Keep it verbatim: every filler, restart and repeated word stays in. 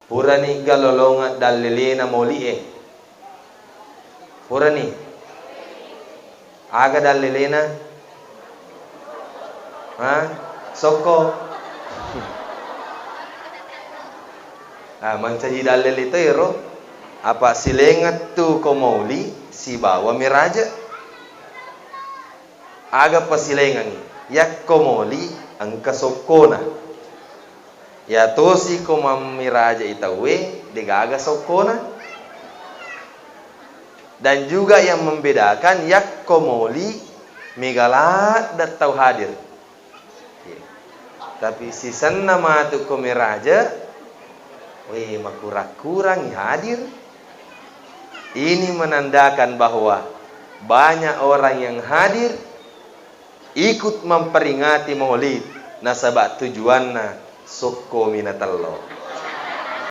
Purani galolongeng dallelena moli e? Purani? Aga dallelena? Ha? Sokko? Ah, mancaji dallele to ero. Apa silaingeng tu ko moli sibawa miraja. Aga pasilaingengngi? Yakko moli engka sokkona. Yatosi ko mammiraja i tauwe, degaga sokkona. Dan juga yang membedakan, yakko moli mega ladde tau hadir. Tapi sisenna matu ko miraja, we, makurang-kurangi hadir. Ini menandakan bahwa banyak orang yang hadir ikut memperingati Maulid, nasaba tujuanna sokkomi natello.